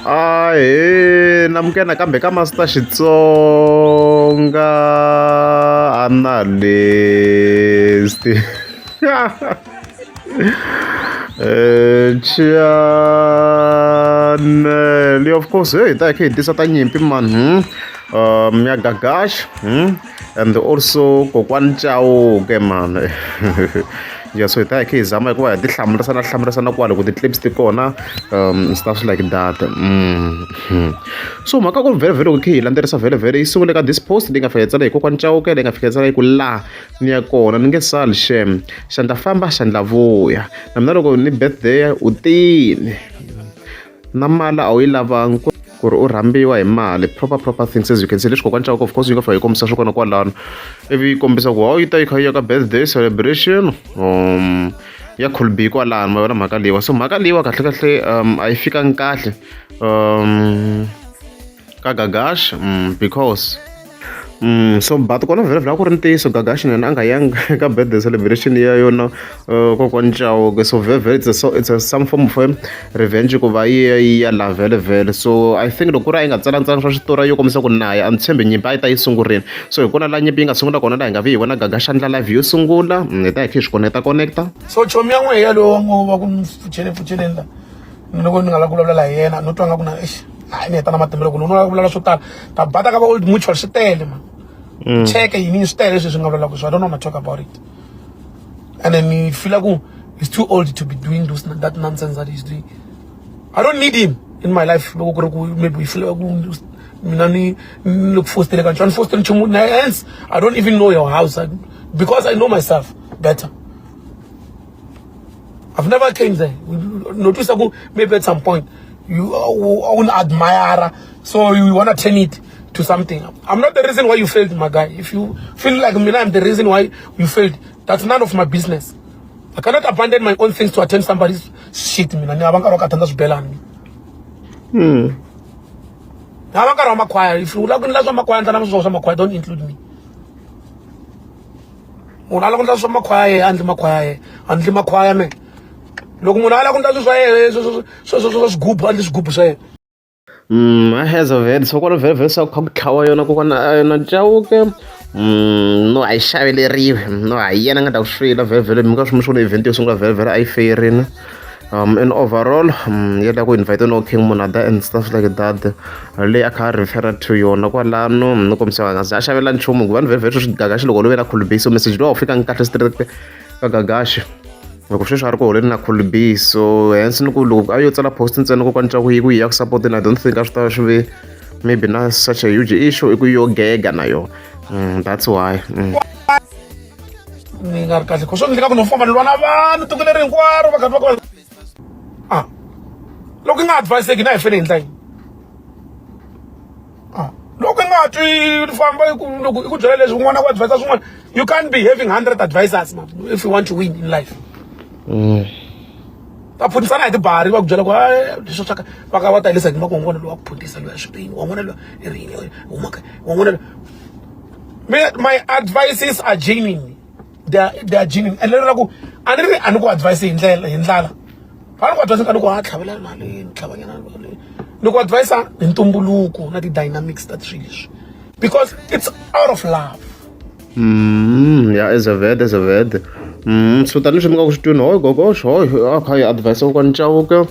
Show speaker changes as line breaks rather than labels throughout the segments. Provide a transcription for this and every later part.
Ahee namukela nakambe ka Master Xitsonga Analyst channel of course hey hi ta hi kha hi tisa ta nyimpi man ya Gagash and also kokwani Chauke man ya so hi ta hi kha hi zama hikuva hi ti hlamurisana hlamurisana kwale ku ti-clips ti kona stuff like that so mhaka ku vhele vhele loko khe hi landzelerisa vhele vhele yi sungule ka this post leyi nga fika yi tsala hi kokwani Chauke leyi nga fika yi tsala yi ku laha ni ya kona ni nge sali xem xandla famba xandla vuya na mina loko ni birthday u tini na mali a wu yi lavangi ku ri u rhambiwa hi mali proper proper things as you can see leswi kokwani Chauke of course yi nga fika yi kombisa swona kwalano ivi yi kombisa ku hawu yi ta yi kha yi ya ka birthday celebration ya Colby kwalano ma vona mhaka leyiwa so mhaka leyiwa kahle kahle a yi fikangi kahle ka Gagash because so but kona vhele vhele a ku ri ntiyiso Gagash na yena a nga yangi ka birthday celebration ya yona kokwani Chauke so vhele vhele it's a, so it's a some form of revenge ku va yi ya yi ya la vhele vhele so I think loko ku ri a yi nga tsalanga tsalanga swa xitori yo kombisa ku na ya a ni tshembi nyimpi a yi ta yi sungurile so hi kona laha nyimpi yi nga sungula kona laha hi nga vi hi vona Gagash a ndla live yo sungula hi ta hi kha hi swi connecta connecta
So chomi ya n'wehe yalowo wa ngo va ku pfuxeleni pfuxeleni la ni loko ni nga lavi ku vulavula hi yena no twa nga ku na eish hayi ni heta na matimba loko ni lava ku vulavula swo tala ta bata ka va old mutual swi tele man cheke yini swi tele leswi swi nga vulavulaka so I don't want to talk about it and then ni feel ku he's too old to be doing those that nonsense that he's doing. I don't need him in my life loko ku ri ku maybe you feel ku mina ni ni le ku fositele ka nchumu a ni fositeli nchumu hence I don't even know your house I, because I know myself better. I've never came there. Notice ku maybe at some point you own admirer, so you wanna turn it to something. I'm not the reason why you failed, my guy. If you feel like me, I'm the reason why you failed, that's none of my business. I cannot abandon my own things to attend somebody's shit. Mina ni hava nkarhi wa ku attenda swibelani. Ni hava nkarhi wa makhwaya. If you lava ku endla swa makhwaya, endla na swa makhwaya. Don't include me. Munhu a lava ku endla swa makhwaya yena a endli makhwaya yena a endli makhwaya me loko munhu a lava ku endla swilo swa yena swa swigubu a endli swigubu swa yena.
As of it so kwala vhele vhele swa ku kha ku tlhawa yona kokwana yona Chauke no a yi xaveleriwi no a hi yena a nga ta ku swila vhele vhele mi nga swi mi swi vona event yo sungula vhele vhele a yi feyerini in overall ya la ku invite no King Monada and stuff like that leyi a kha a refer to yona kwalano ni kombisa a nga za a xavela nchumu hikuva ni vhele vhele sweswi Gagashi loko loyi na Khulubi so message lowu a wu fikangi kahle straight ka Gagashi loko sweswi a ri ku holeni na Khulubi so hence ni ku loko a yo tsala post ntsena kokwani Chauke yi ku yi ya ku support-eni I don't think a swi ta va swi ve maybe na such a huge issue i ku yo gega na yona that's why.
Ni nga ri kahle swo endleka ku no famba ni lwa na vanhu tiko leri hinkwaro va karhi va ku a loko i nga adviseki na hi fele hi ndla yini a loko i nga twi famba loko i ku byela leswi un'wana ku advisa swin'wana you can't be having 100 advisors man if you want to win in life. Va phutisana hi tibari va ku byela ku leswi swa va ka va ta yilisa va ku wan'wana loyi wa ku phutisa loyi a swipini wan'wana loyi i ri yini humaka wan'wana loyi. My advices are genuine. They are genuine. And lero ku a ni ri a ni ku advise hi ndlela hi ndlala. A ni ku advise ni ku ha tlhavela mali ni tlhavanyana mali. Ni ku advise hi ntumbuluko na ti-dynamics ta swilo leswi. Because it's out of love.
Yeah, as a vet, as a vet. So tanihi leswi mi nga ku swi tweni hoy gogosh hoy a kha yi advise kokwani Chauke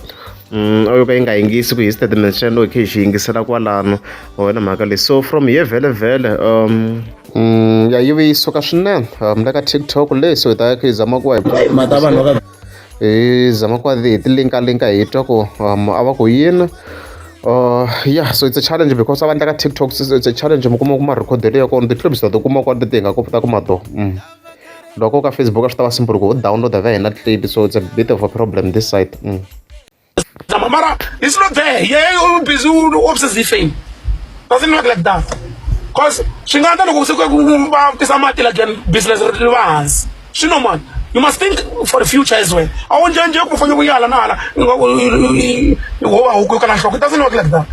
a yo ka yi nga yingisi ku hi statement xa yena hi kha hi xi yingisela kwalano wena mhaka leyi so from here vhele vhele ya yi ve yi suka swinene la ka TikTok leyi so hi ta kha hi zama ku hi
mata vanhu va
hi zama ku hi ti linka linka hi twa ku a va ku yini. Yeah, so it's a challenge because a va endla ka TikTok it's a challenge mi kuma ku ma-record-elo ya kona ti-clips ta ti kuma kwala leti hi nga kota kuma to loko ka Facebook a swi ta va simple ku ho download va hina clip so it's a bit of a problem this side.
Mara it's not there. Yeah, u busy u obsessed with fame. Doesn't work like that. Cause swi nga endla loko se ku va tisa mati like business ri va hansi. Swi normal. You must think for the future as well. A wu njhe njhe ku fanele ku yala na hala ho va huku yo kala nhloko. It doesn't work like that.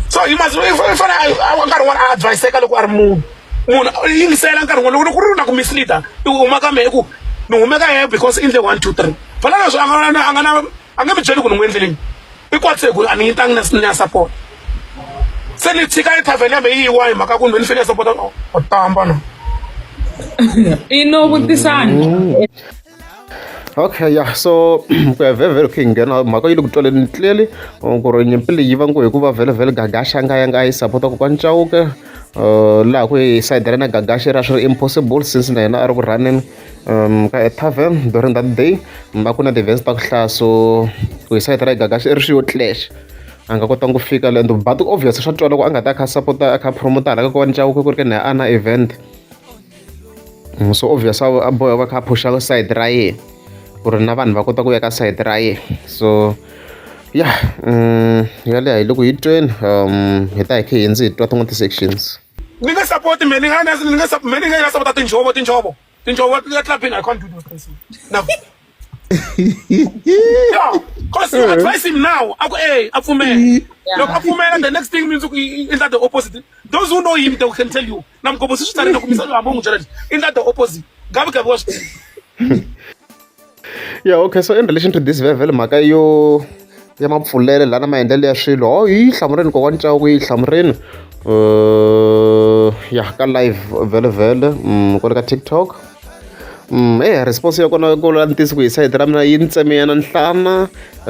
So you must i fanele nkarhi wun'wana a adviseka loko a ri munhu. Munhu u yingisela nkarhi wun'wana loko ku ri na ku mislead i huma ka mehe ku ni hume ka yena because i endle 1 2 3. Fana na leswi a nga na a nga na a nge mi byeli ku ni n'wi endleleni. I kwatise ku a ni yi tangi na ni ya support se ni tshika e tavern ya me yi yiwa hi mhaka ku ni fanele ya support o tamba na.
I no vutisani.
Okay, yeah, so ku ya vhele vhele khe hi nghena mhaka yi le ku twaleni clearly ku ri nyimpi leyi yi vangiwe hikuva vhele vhele Gagashi a nga yanga a yi sapota kokwani Chauke, laha ku hi sayiti ra na Gagashi ra swi ri impossible since na yena a ri ku running ka a tavern during that day, a ku na ti-events ta ku hlaya, so ku hi sayiti ra Gagashi i ri swi yo clash a nga kotanga ku fika le, and but obvious swa twala ku a nga ta a kha a sapota a kha a promota hala ka kokwani Chauke ku ri ke na a na event. So obvious a boha va kha a phusha sayiti ra yena ku ri na vanhu va kota ku ya ka sayiti ra yena, so yeah, yaleyo hi le ku yi tweni, hi ta hi khe hi ndzi hi twa tin'wana ti-sections.
Ni nge support me ni nga ni nge me ni nga support tinjhovo tinjhovo tinjhovo ya clubbing. I can't do those things now. Yeah, 'cause you advise him now, aku eh a pfumela, loko a pfumela, the next thing means ku i endla the opposite. Those who know him, they can tell you na mgobosi swi tsarile ku misava hambi u n'wi byela leswi, endla the opposite. Gabi gabi wa swi tiva.
Yeah, okay, so in relation to this vhele mhaka yo ya mapfulele lana maendlelo ya swilo, oh, yi hlamurini kokwani Chauke, yi hlamurini ya ka live vhele vhele kwale ka TikTok. Eh, response ya kona ku la ntiyiso ku hi sayiti ra mina yi ni tseme yana nhlana,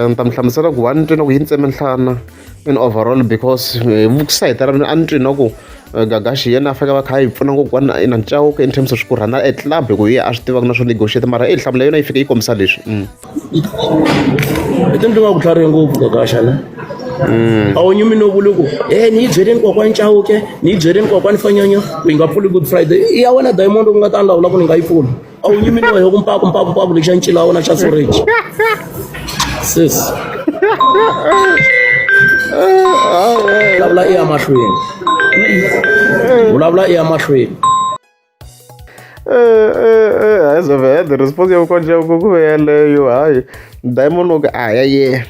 ni ta mi hlamusela ku one ni twe na ku yi ni tseme nhlana in overall because sayiti ra mina a ni twi na ku Gagashi yena a fanekele va kha a yi pfuna kokwana na Chauke in terms of ku rhana e club hi ku hi yena a swi tivaka na swo negotiate, mara e nhlamulo ya yona yi fike yi kombisa leswi.
I ti nga ku tlharihe ngopfu Gagasha ne a wu nyumi no vuli ku e ni yi byeleni kokwani Chauke, ni yi byeleni kokwani Fanyanya ku yi nga pfuli Good Friday i ya wena Diamond ku nga ta ni lawula ku ni nga yi pfuli, a wu nyumi no ku mpaku mpaku mpaku lexa ncila wa wena xa soreji sis vulavula i ya mahlweni, vulavula i ya mahlweni.
Hayi, vhele response ya kokwani Chauke ku ve yeleyo, hayi Diamond ku a ya ye,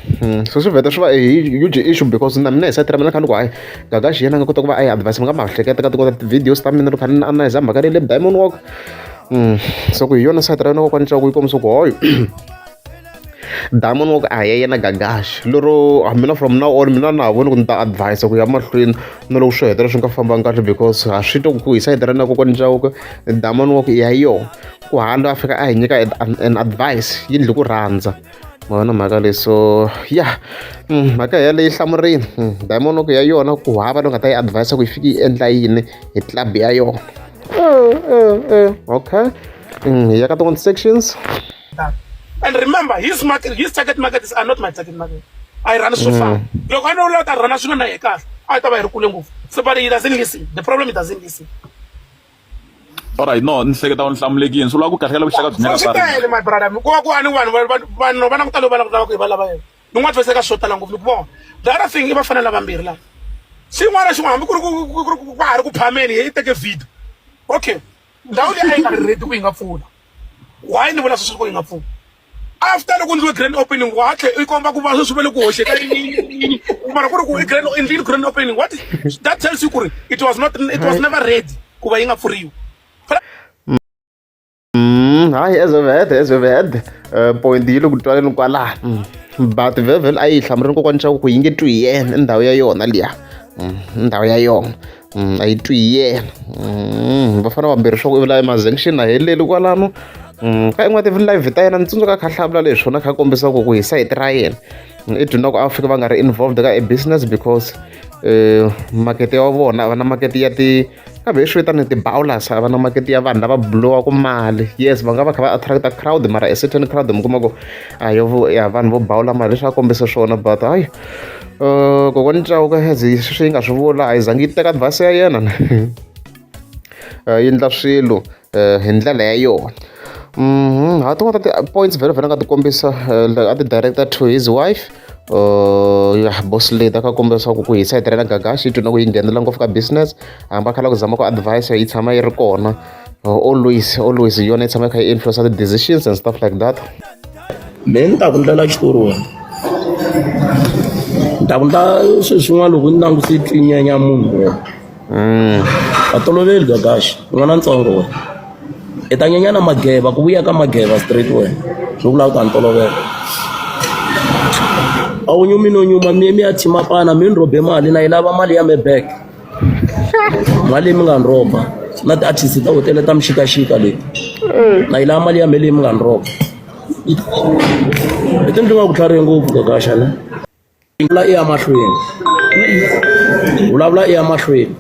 so swi vheta swi va a huge issue because na mina hi sayiti ra mina kha ni ku hayi Gagashi yena a nga kota ku va a yi advice, mi nga ma hleketa ka tin'wana ta ti-videos ta mina loko kha ni analyze mhaka leyi le Diamond Walk. So ku hi yona sayiti ra yona kokwani Chauke yi kombisa ku hoyi Diamond Walk a hi ya yena Gagashi lero mina from now on mina na ha voni ku ni ta advise ku ya mahlweni na loko swi hetelela swi nga fambanga kahle because ha swi twa ku hi sayiti ra na kokwani Chauke Diamond Walk i ya yona ku hala a fika a hi nyika an advice yi ndli ku rhandza ma vona mhaka leyi, so yeah, mhaka yaleyo yi hlamurini Diamond Walk ya yona ku hava loyi nga ta yi advise ku yi fike yi endla yini hi club ya yona. Okay, hi ya ka tin'wana sections.
And remember, his market, his target market is are not my target market. I run so far. Loko a no la ta rhana swilo na ye kahle a yi ta va yi ri kule ngopfu, so but he doesn't listen. The problem, he doesn't listen.
Alright, no, ni hleketa u ni hlamulekini swi vula ku kahle kahle vuxaka byi
swi
nyaka.
Tele my brother, ku va ku a ni vanhu vanhu va na ku tala va lava ku hi va lava yena ni n'wa advise ka swo tala ngopfu ni ku vona. The other thing i vafana lavambirhi lava xin'wana na xin'wana hambi ku ri ku va ha ri ku phameni hi teke video, okay, ndhawu leyi a yi nga ri ready ku yi nga pfula. Why ni vula sweswo ku yi nga pfula after loko ndliwe grand opening? Wa tlhe i komba ku va sweswi va le ku hoxeka yini, mara ku ri ku i grand endlini grand opening, what that tells you ku ri it was not, it was never ready ku va yi nga pfuriwi.
Hayi, as we've heard, point yi le ku twaleni kwalaha, but vhele a yi hlamurini kokwani Chauke ku yi nge twi hi yena i ndhawu ya yona liya, ndhawu ya yona a yi twi hi yena. Vafana vambirhi swa ku i vula ema-junction a heleli kwalano ka yin'wana ti-live ta yena ni tsundzuka a kha hlamula leswi swona kha kombisa ku hi sayiti ra yena i dyondza ku a fika va nga ri involved ka e business because makete ya vona a va na makete ya ti kambe hi swi vitana ti-bowlers, a va na makete ya vanhu lava blowaku mali. Yes, va nga va kha va attract crowd, mara a certain crowd mi kuma ku a yo ya vanhu vo bawula mali leswi a kombisa swona, but hayi, kokwani Chauke as sweswi yi nga swi vula a yi zangi yi teka advice ya yena, yi endla swilo hi ndlela ya yona. Ha tin'wana ta ti-points vhele vhele a nga ti kombisa a ti director to his wife, ya boss lady, a kha kombisa ku hi sayiti ra yena Gagashi yi twi na ku yi nghenela ngopfu ka business hambi a kha lava ku zama ku advise yi tshama yi ri kona always always, hi yona yi tshama yi kha yi influence ti-decisions and stuff like that.
Me ni ta ku ndlela xitori wena ni ta ku ndla swilo swin'wana loko ni languse tlinyanya munhu wena a toloveli Gagashi n'wana ntsongo wena i ta nyanya na mageva ku vuya ka mageva straight wena swi vula ku ta ni tolovela. A wu nyumi no nyuma mi mi ya thima pana mi ni rhobe mali na yi lava mali ya me back. Mali leyi mi nga ni rhoba na ti-artist ta hotela ta mixikaxika leti. Na yi lava mali ya me leyi mi nga ni rhoba. I tindlu nga ku tlharihe ngopfu Gagaxa ne. Vulavula i ya mahlweni. Vulavula i ya mahlweni.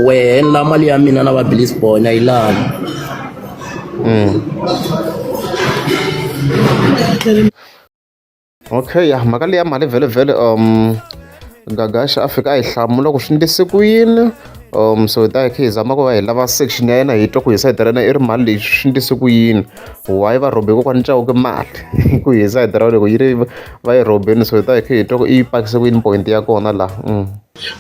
Wehe ni lava mali ya mina na va Bliss Boy na yi lava.
Okay ya mhaka leya mali vhele vhele Gagash a fika a yi hlamula ku swi ndlise ku yini so hi ta hi kha hi zama ku va hi lava section ya yena hi twa ku hi sayiti ra yena i ri mali leyi swi ndlise ku yini why va rhobe kokwani Chauke mali ku hi sayiti ra loko yi ri va yi rhobeni so hi ta hi kha hi twa ku i yi pakise ku yini point ya kona laha.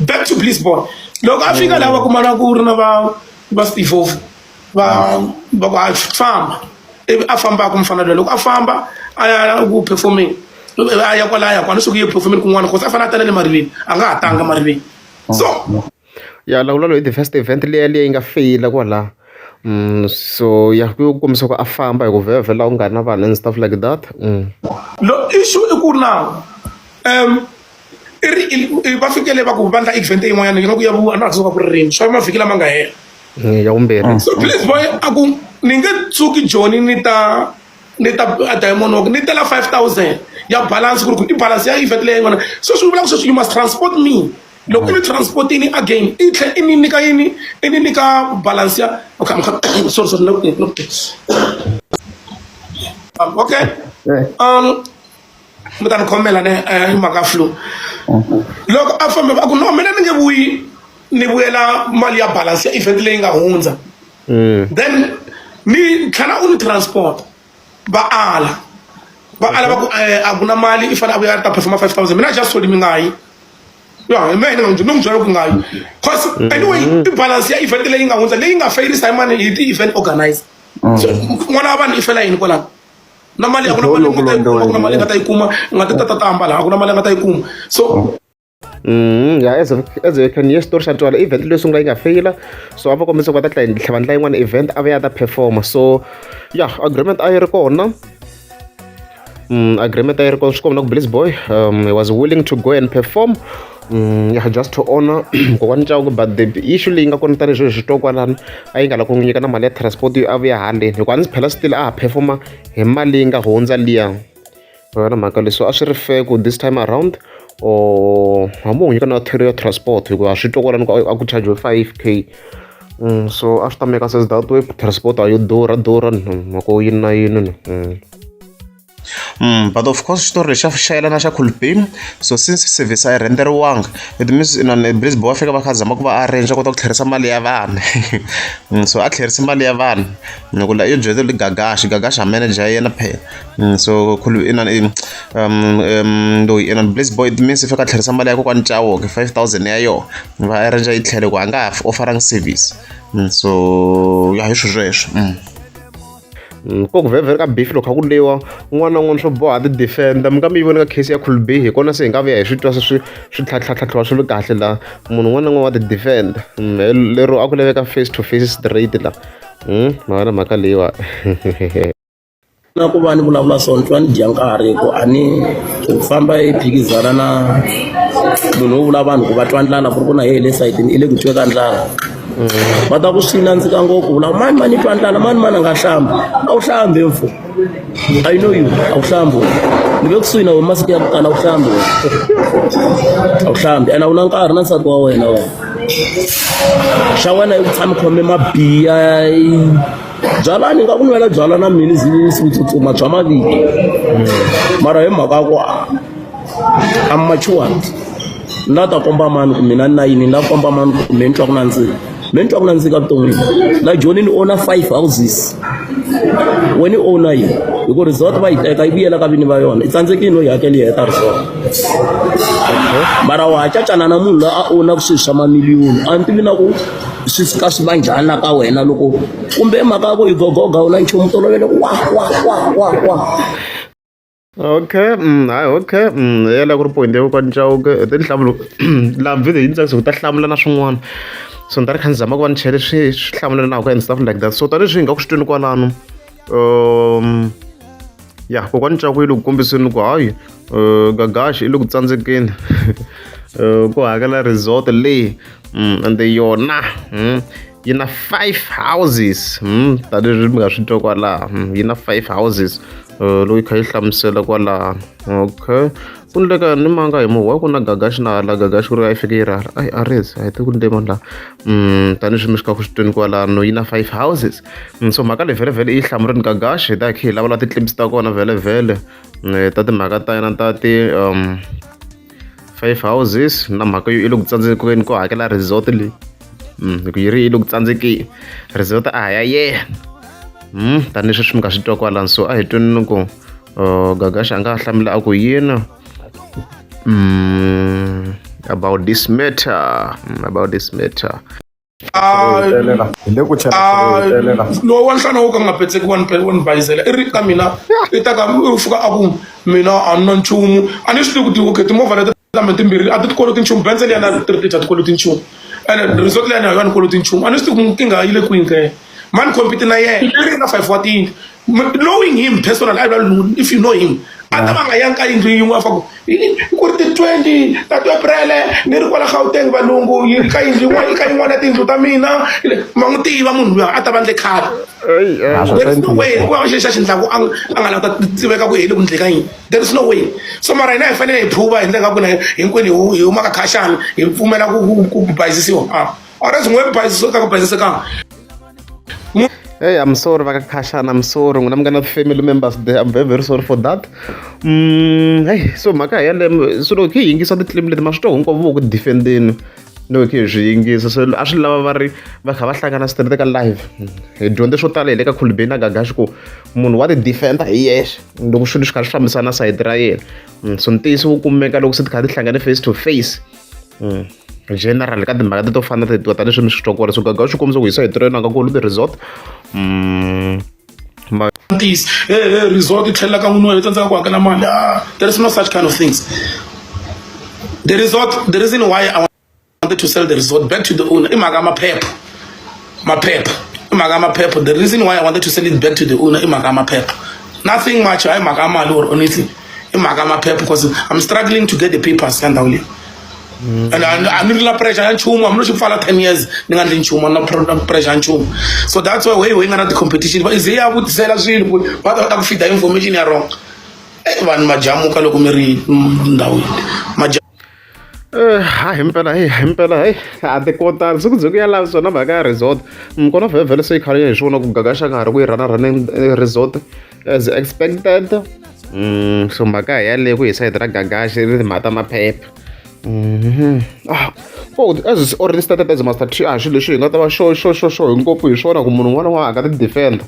Back to Bliss Boy loko a fika laha va kuma na ku ri na va va Steve va va ku a famba ivi a fambaka mufana loyi loko a famba a ya ku performeni a ya kwala a ya kwana swi ku ye performeni kun'wana cause a fanele a tala le mariveni a nga ha tanga mariveni so
ya lawula loyi the first event liya liya yi nga feyila kwala so ya ku kombisa ku a famba hi ku vhela vhela u nga ri na vanhu and stuff like that.
Lo issue i ku na i ri va fikele va ku va ndla event yin'wanyana yi nga ku ya vu a na ha ku ri rini swa mavhiki lama nga hela
ya vumbirhi
so please boy a ku ni nge tshuki joni ni ta ni ta a diamond walk ni tela 5000 ya balance ku ri ku i balance ya event leyi yin'wana so swi vula ku sweswi you must transport me loko i ni transportini again i tlhe i ni nyika yini i ni nyika balance ya okay, I'm, sorry sorry no, no. Okay mi ta ni khomela ne hi mhaka flu loko a fambe a ku no mina ni nge vuyi ni vuyela mali ya balance ya event leyi nga hundza then ni tlhela u ni transport va ala va ala va ku a ku na mali i fanele a vuya a ta performa 5000 mina just told mi nga yi ya hi mehe ni nga n'wi ni n'wi byela ku nga yi cause anyway i balance ya event leyi nga hundza leyi nga feyirisa hi mani hi ti-event organizer so n'wana wa vanhu i fela yini kwalano na mali a ku na mali nga ta yi kuma ku na mali nga ta yi kuma u nga ta ta ta ambala a ku na mali nga ta yi kuma so
Ya as a can xitori xa twala event leyo sungula yi nga feyila so a va kombisa ku va ta tlhela va ndla yin'wana event a va ya ta performa so ya agreement a yi ri kona agreement a yi ri kona swi komba na ku Bliss Boy he was willing to go and perform yeah, just to honor kokwani Chauke but the issue leyi nga kona tanihi sweswi swi twa kwalano a yi nga la ku n'wi nyika na mali ya transport yo a vuya haleni hikuva a ndzi phela still a ha performa hi mali yi nga hundza liya yona mhaka leswi a swi ri fair ku this time around or hambi u n'wi nyika na ya transport hikuva swi twa kwalano ku a ku charge 5K so a swi ta make sense that way transport a yo durha durha mhaka yini na yini. But of course xitori lexi xa yelana xa Cool Beam so since service a yi rhenderiwanga it means inani Bliss Boy va fika va kha zama ku va arrange a kota ku tlherisa mali ya vanhu so a tlherisa mali ya vanhu loko la i byele Gagash Gagash a manager ya yena phela so Cool inani loyi inani Bliss Boy it means i fika a tlherisa mali ya kokwani Chauke 5000 ya yona va arrange yi tlhela ku a nga ha offerangi service so ya hi swi sweswo. Ko ku vhevhela ka beef loko kha ku lwiwa un'wana na un'wana swo boha ti defender mi nga mi yi voni ka case ya Cool B hi kona se hi nga vuya hi swi twa se swi swi tlhatlhatlhatlhiwa swi ri kahle laha munhu un'wana na un'wana wa ti defender lero a ku laveka face to face straight la ma vona mhaka leyiwa
na ku va ni vulavula swona twa ni dya nkarhi ku a ni ku famba i phikizana na munhu wo vula vanhu ku va twa ndlala ku ri ku na yehe le sayitini i le ku twe ka ndlala va ta ku swi nandzika ngopfu vula mani mani twa ndlala mani mani a nga hlambi a wu hlambi mfo i know you a wu hlambi wena ni ve kusuhi na wena masiku ya ku tala a wu hlambi wena a wu hlambi ene a wu na nkarhi na nsati wa wena wena xa wena i ku tshama khome mabiya byalwa ni nga ku nwela byalwa na mini zi tsutsuma bya mavito mara hi mhaka ku I'm matured ni la ta komba mani ku mina ni na yini ni la komba mani ku me ni twa ku nandzika me ni twa ku nandzika vuton'wini la joni ni owner 5 houses wena i owner yini hi ku resort va yi teka yi vuyela ka vini va yona i tsandzekile no yi hakela yi heta resort mara wa ha cacana na munhu loyi a owner swilo swa mamiliyoni a ni tivi na ku swi fika swi va njhani la ka wena loko kumbe mhaka ya ku i gogoga u na nchumu tolovele ku wa wa wa wa wa
Okay, hayi okay, ya la ku ri point ya kokwani Chauke tinhlamulo laha video yi ni tsakisa ku ta hlamula na swin'wana so ni ta ri kha ni zama ku va ni chele swi swi hlamulanaka and stuff like that so tanihileswi hi nga ku swi tweni kwalano. Ya kokwani Chauke yi le ku kombiseni ku hayi Gagash i le ku tsandzekeni ku hakela resort leyi ende yona yi na five houses tanihileswi mi nga swi twa kwalaha yi na five houses loko yi kha yi hlamusela kwalaha. Okay ku ndleka ni manga hi muhwa ku na Gagash na hala Gagash ku ri a yi fike yi ri hala ayi a ri a hi tivi ku ndle mani laha tanihileswi mi swi ka ku swi tweni kwalano yi na five houses. So mhaka leyi vhele vhele i yi hlamurini Gagash hi ta hi kha hi lavula ti-clips ta kona vhele vhele ta timhaka ta yena ta ti five houses na mhaka yo i le ku tsandzekeni ku hakela resort leyi hi ku yi ri yi le ku tsandzekeni resort a ha ya yena tanihileswi swi mi nga swi twa kwalano so a hi tweni ku Gagash a nga hlamula a ku yini about this matter about this matter.
Hi le ku chela.
Lowu wa nhlana wo ka nga petseki wa ni wa ni bayizela i ri ka mina i ta ka u fika a ku mina a ni na nchumu a ni swi tivi ku ti okay timovha leti ta mina timbirhi a ti koloti nchumu Benz liya na three a ti koloti nchumu ene resort liya na yona a ni koloti nchumu a ni swi tivi ku nkingha yi le kwini ka yena mani compete na yena i ri na five wa tiyindlu knowing him personally I don't if you know him a ta va nga yangi ka yindlu yin'we a fa ku ku ri ti-20 ta ti-april ni ri kwala Gauteng valungu yi ka yindlu yin'wana i ka yin'wana ya tiyindlu ta mina ma n'wi tiva munhu luya a ta va ndle khale there is no way ku va xi xa xi ndlaku a nga lava ta tiveka ku hi le ku ndleka yini there is no way so mara hina hi fanele hi phuva hi ndlela ku na hinkwenu hi huma ka khaxani hi pfumela ku bayizisiwa a or else n'we bayizisiwa ka ku bayizisekanga.
Hey, I'm sorry, va ka Khashana, I'm sorry. N'wina mi nga na family members there. I'm very, very sorry for that. Hey, so mhaka yaleyo so loko hi yingisa ti-claim leti ma swi twa hinkwavo vo ku defendeni loko hi swi yingisa so a swi lava va ri va kha va hlangana straight ka live hi dyondze swo tala hi le ka Khulubeni na Gagash ku munhu wa ti defender hi yexe loko swilo swi kha swi fambisana na sayiti ra yena. So ntiyiso wu kumeka loko se ti kha ti hlangane face to face. General ka timhaka teto fana na tetiwa tanihileswi mi swi twa kona so Gaga swi kombisa ku hi sayiti ra yena a nga koli ti-resort
ntiyiso he he resort yi tlhelela ka n'wini wa yena tsandzeka ku hakela mali ah there is no such kind of things the resort the reason why I wanted to sell the resort back to the owner i mhaka ya maphepha maphepha i mhaka ya maphepha the reason why I wanted to sell it back to the owner i mhaka ya maphepha nothing much hayi mhaka ya mali or anything i mhaka ya maphepha because I'm struggling to get the papers ya ndhawu leyi and a ni ri na pressure ya nchumu hambi no xi pfala 10 years ni nga ndli nchumu a ni na pressure ya nchumu so that's why way nga na ti-competition va ize ya vutisela swilo ku va ta va ta ku feeda information ya wrong. Vanhu majamuka loko mi ri ndhawini maja.
Ha himpela hey himpela hey a ti kotani siku byi ku ya lavi swona mhaka ya resort kona vhele vhele se yi khale hi swona ku Gagash a nga ha ri ku yi rhana rhaneni resort as expected. So mhaka hi yaleyo ku hi sayiti ra Gagash ri timhaka ta maphepha. Ah, oh, as it's already started as Master T, a xilo lexi hi nga ta va xo xo xo xo hi ngopfu hi swona ku munhu un'wana na un'wana a nga ti defender.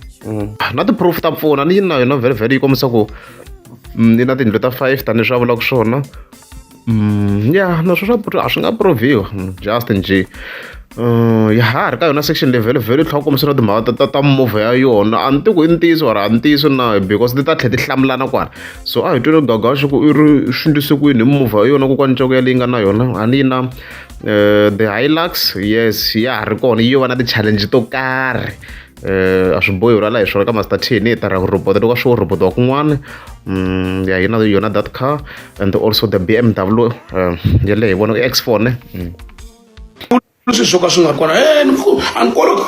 Na ti-proof ta pfuna ni yi na yona vhele vhele yi kombisa ku yi na tiyindlu ta five tanihi swi a vulaka swona. Ya na swo swa a swi nga prove-iwa just njhe. Ya ha ri ka yona section leyi vhele vhele yi tlhela kombisa na timhaka ta mimovha ya yona a ni tivi ku i ntiyiso or a ntiyiso na because ti ta tlhela ti hlamulana kwala so a hi twile Gagash ku i ri swi endlise ku yini hi mimovha ya yona kokwani Ntsongo ya leyi nga na yona a ni yi na the Hilux yes ya ha ri kona yi yo va na ti-challenge to karhi a swi bohi rhwala hi swona ka Master T ni hi ta robot loko a swi robotiwa kun'wana ya yi na yona that car and also the BMW yaleyo hi vona i X4 ne.
Swilo swo ka swi nga ri kona e ni ku a ni koloti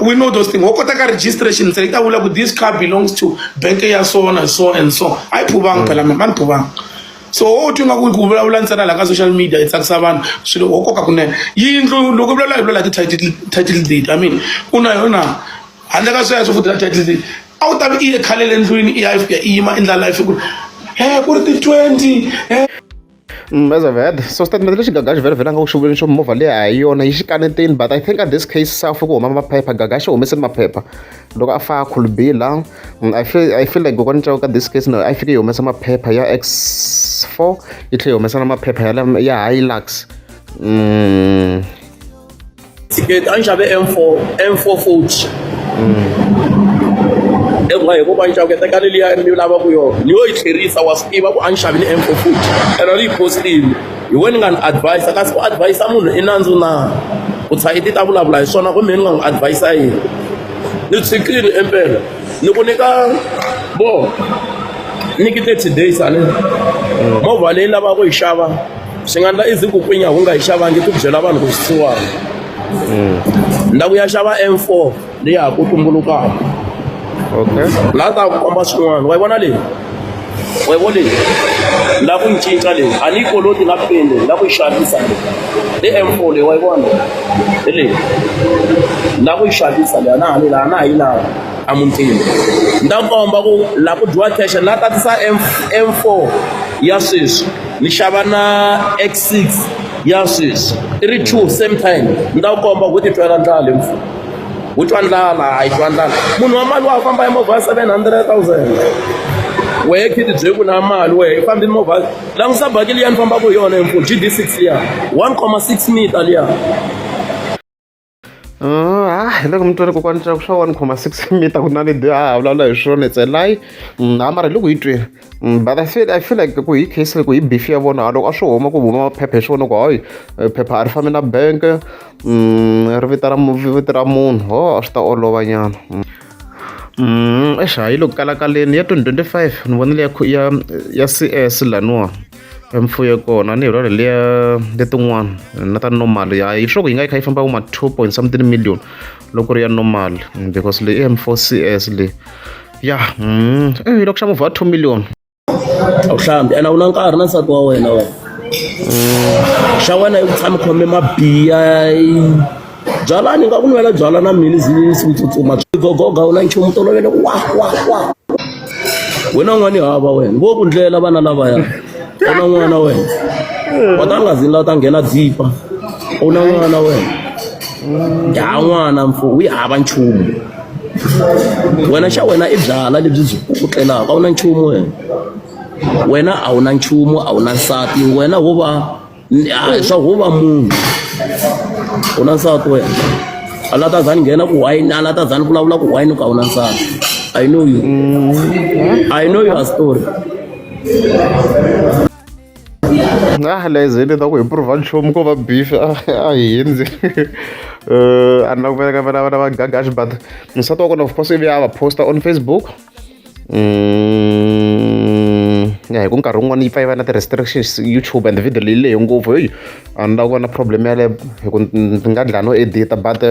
we know those things wo kota ka registration ntsena yi ta vula ku this car belongs to bank ya so na so and so a yi phuvanga phela ma ni phuvanga so wo twi nga ku ku vulavula ntsena laha ka social media yi tsakisa vanhu swilo wo koka kunene yindlu loko i vulavula hi vulavula hi ti-title title deed I mean u na yona handle ka sweswo futhi na title deed a wu ta vi i ye khale le ndlwini i ya fika i yima endla life ku he ku ri ti-20 he.
As I've heard, so statement lexi Gagash vhele vhele a nga ku xi vuleni xo movha leyi a hi yona yi xi kaneteni but I think at this case sa ku huma maphepha Gagash u humesile maphepha loko a fa Khulbi la I feel like kokwani Chauke ka this case no a yi fike yi humesa maphepha ya X4 yi tlhela yi humesa na maphepha ya ya Hilux.
Ticket a ni xave M4 M4 40 eku hi kokwani Chauke tekani liya mi lavaka yona ni yo yi tlherisa wa swi tiva ku a ni xavile M4 40 ene ni yi postile hi wena ni nga ni advise kasi ku advise munhu i nandzu na ku tshayiti ta vulavula hi swona kumbe ni nga n'wi advise yini ni tshikile impela ni ku nyika bo. Nyiki 30 days ani movha leyi lavaka ku yi xava swi nga ndla izi ku kwinya wu nga yi xavangi ku byela vanhu ku swisiwana ni la ku ya xava M4 leyi ha ku tumbulukaka.
Okay.
La ta ku komba swin'wana wa yi vona leyi wa yi vona leyi ni la ku yi cinca leyi a ni yi koloti na pende ni la ku yi xavisa leyi i M4 leyi wa yi vona hi leyi ni la ku yi xavisa leyi a na ha ni laha a na ha yi lavi emutini ni ta komba ku la ku dyiwa cash ni la tatisa M4 ya sweswi ni xava na X6 ya sweswi i ri two same time ni ta ku komba ku titwela ndlala hi mfumo wu twa ndlala a yi twa ndlala munhu wa mali wa famba hi movha ya 700,000 wehe khiti bye ku na mali wehe i fambi movha langusa baki liya ni fambaka hi yona hi mfumo GD6 liya 1,6 meter liya.
Ah, hi loko mi twele kokwani Ntsako swa 1,6 meter ku na ni a ha vulavula hi swona it's a lie. Ha mara hi loko hi twile. But I feel like ku hi case ku hi beef ya vona loko a swi huma ku huma maphepha hi swona ku hayi phepha a ri fambi na bank ri vita ra vito ra munhu ho a swi ta olova nyana. Eish hayi loko kalakaleni ya 2025 ni vonile ya CS laniwa. Mfuyo kona ni hi rhwale liya letin'wana na ta normal ya hi sure ku yi nga yi kha yi famba vo ma 2 point something million loko ri ya normal because leyi i M4 CS leyi ya eh loko xa movha wa 2 million.
A wu hlambi ene a wu na nkarhi na nsati wa wena wena xa wena i ku tshama khome mabiya byalani nga ku nwela byala na mini zi tsutsuma gogoga u na nchumu tolovele ku wa wa wa wena n'wani hava wena vo ku ndlela vana lavaya u na n'wana wena wa ta nga zini la ta nghena dzipa u na n'wana wena ya n'wana mfo wu hava nchumu wena xa wena i byala lebyi byi ku tlelaka a wu na nchumu wena wena a wu na nchumu a wu na nsati wena wo va swa wo va munhu u na nsati wena a la ta za ni nghena ku wine a la ta za ni vulavula ku wine ka u na nsati I know you. I know your story.
Ah, lezeni ta ku improve nchumu ko va beef a hi hindzi a ni la ku veka vana vana va gagashi but nsati wa kona of course ivi a va posta on Facebook. Ya hi ku nkarhi wun'wani yi pfa yi va na ti-restrictions YouTube and video leyi lehe ngopfu heyi a ni lava ku va na problem yaleyo hi ku ni nga dlaya no edit-a but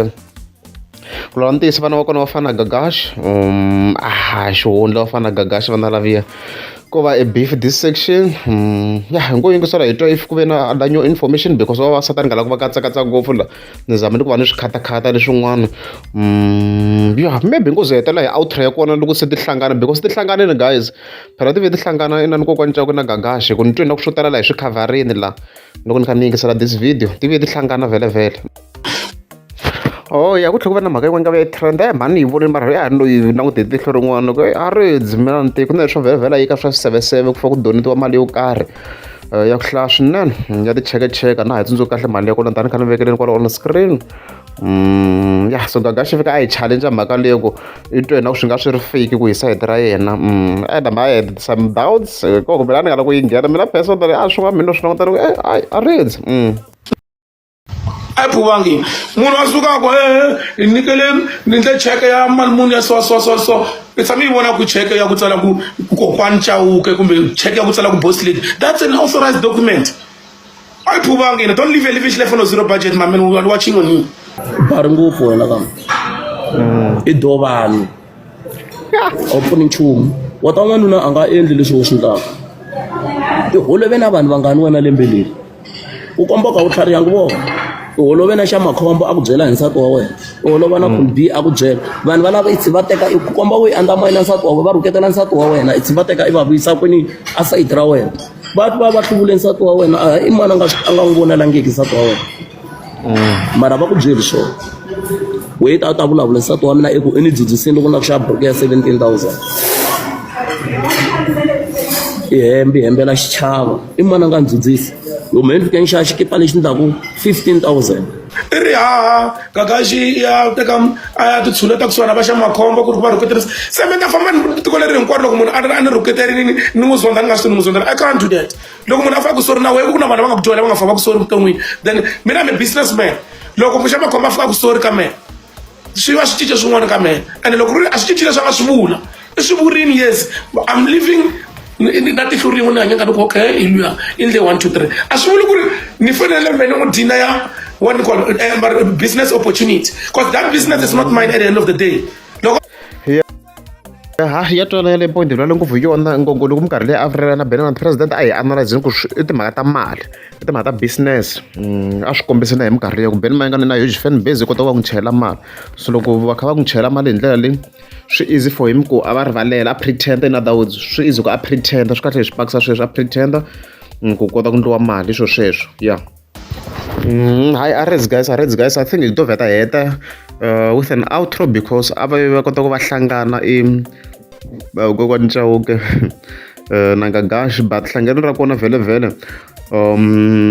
ku lava ntiyiso vana va kona va fana na Gagash a xihundla va fana na Gagash vana laviya ko va a beef this section ya hi ngo yingisela hi twa if ku ve na other new information because vavasati a ni nga lava ku va katsakatsa ngopfu la ni zama ni ku va ni swi khatakhata leswin'wana ya maybe ngo ze hetelela hi outro ya kona loko se ti hlangana because ti hlanganile guys phela ti ve ti hlangana inani kokwani Ntsako na Gagash ku ni twe na ku swo tala la hi swi khavharini la loko ni kha ni yingisela this video ti ve ti hlangana vhele vhele. Oh ya ku tlhela ku va na mhaka yin'wana nga vuya yi trend e mhani yi vonile mara ya ha no yi langute hi tihlo rin'wana loko a ri dzimela ni tiko na leswo vhela yi ka swa swiseveseve ku fa ku donetiwa mali yo karhi ya ku hlaya swinene ya tichekecheke na ha yi tsundzuki kahle mali ya kona tani kha ni vekeleni kwala on screen ya so Gagashi fika a yi challenge mhaka leyo ku i twe na ku swi nga swi ri fake ku hi sayiti ra yena and I had some doubts ko kumbe la ni nga la ku yi nghena mina personally a swin'wana mina swi languta ni ku a ri.
A yi phuvangi munhu a suka a ku e ni nyikele ni ndle cheke ya mali muni ya so so so so i tshame yi vona ku cheke ya ku tsala ku kokwani Chauke kumbe cheke ya ku tsala ku boss lady that's an authorized document a yi phuvangi yena don't live a lavish life on a zero budget my man we are watching on you.
Bari ngopfu wena kambe i dovani a wu pfuni nchumu wa ta n'wanuna a nga endli leswi u swi endlaka i holove na vanhu vangani wena lembe leri u komba ku a wu tlharihangi vona u holove na xa makhombo a ku byela hi nsati wa wena u holova na mm. B a ku byela vanhu va lava itsi va teka ku komba u yi andamanya nsati wa wena va rhuketela nsati wa wena itsi va teka i va vuyisa kwini a sayiti ra wena va va va hluvule nsati wa wena a i mani a nga a nga n'wi vonelangiki nsati wa wena mara va ku byeli swona wehe ta ta vulavula nsati wa mina i ku i ni dzudzisini loko na ku xava buruku ya 17,000 i hembe i hembela xichava i mani a nga ni dzudzisi yo mehe ni fike ni xava xikipa lexi ndlaku 15,000
I ri haha Gagashi ya teka a ya titshuneta kusuhana va xa makhombo ku ri ku va rhuketerisa se mi ta famba ni tiko leri hinkwaro loko munhu a ri a ni rhuketerini ni n'wi zonda ni nga swi ni n'wi zonda I can't do that loko munhu a fa ku sori na wena ku na vanhu va nga ku dyohela va nga fa va ku sori vuton'wini then mina I'm a businessman loko muxa makhombo a fika ku sori ka mehe swi va swi cince swin'wana ka mehe ene loko ri a swi cinci leswi a nga swi vula i swi vurini yes I'm living Na tihlo rin'we ni hanya nga ni ku okay hi luya i ndle 1 2 3. A swi vuli ku ri ni fanele me ni n'wi dina ya what ni call business opportunity, because that business is not mine at the end of the day. Loko
Ha, ya twala ya le point hi vulavula ngopfu hi yona ngopfu loko minkarhi leyi a vulela na Benana president a hi analyzeni ku i timhaka ta mali, i timhaka ta business. A swi kombise na hi minkarhi leyi ku Benny Mayengani na huge fan base yi kota ku va n'wi chela mali, so loko va kha va n'wi chela mali hi ndlela leyi swi easy for him ku a va rivalela, a pretend. In other words, swi easy ku a pretend swi kahle hi swi pakisa sweswo, a pretend ku kota ku ndliwa mali swo sweswo ya. Hi arrest guys, arrest guys. I think hi to vheta heta with an outro because a va va kota ku va hlangana i kokwani Chauke na Gagash, but hlangano ra kona vhele vhele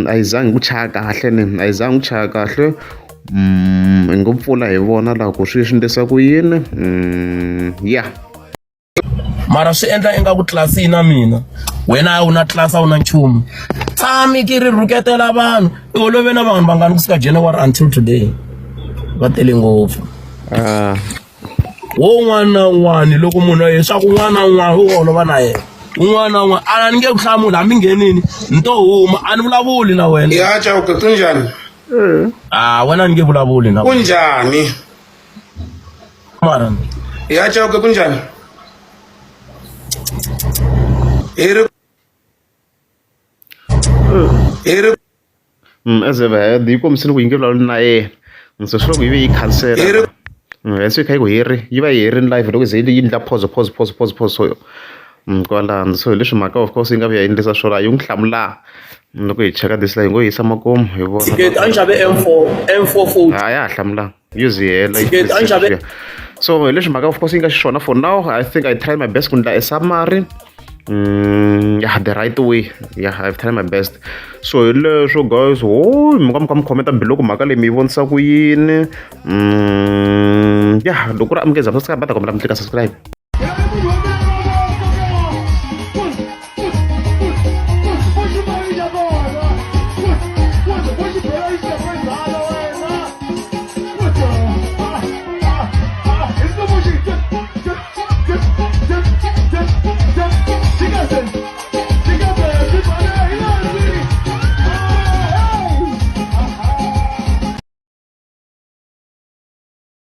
a yi zangi ku chaya kahle ni a yi zangi ku chaya kahle. Hi ngo pfula hi vona laha ku swi endlisa ku yini. Yeah.
Mara swi endla ingaku tlilasi yi na mina, wena a wu na tlilasi, a wu na nchumu. Tshami ki ri rhuketela vanhu, i holove na vanhu vangani kusuka January until today? Va tele ngopfu. Wo un'wana na un'wana loko munhu leswaku un'wana na un'wana u holova na yena, un'wana na un'wana a ni nge ku hlamuli, hambi nghenini ni to huma, a ni vulavuli na wena.
Ya Chauke, kunjhani?
A wena ni nge vulavuli na wena.
Kunjhani?
Mara
Ya Chauke, kunjhani? Hi ri hi ri
As a head yi kombisile ku yi nge vulavuli na yena, so swi loko yi ve yi khansela.
Hi ri
Se yi kha yi ku hi ri yi va yi herini live loko ze yi endla pause pause pause pause pause, so kwalano. So hi leswi mhaka of course yi nga vuya yi endlisa swona, yi n'wi hlamula. Loko hi cheka this la hi ngo yisa makumu hi vona.
Ticket a ni xave M4 M4 40.
A ya ha hlamulanga, yo ze yi hela.
Ticket a ni xave.
So hi leswi mhaka of course yi nga xiswona. For now I think I try my best ku ndla a summary, yeah, the right way. Yeah, I've tried my best. So hi leswo guys, ho mi nga mi kha mi khomenta below ku mhaka leyi mi yi vonisa ku yini. Yeah, loko ku ri amukeza subscribe, va ta kombela mi tlika subscribe.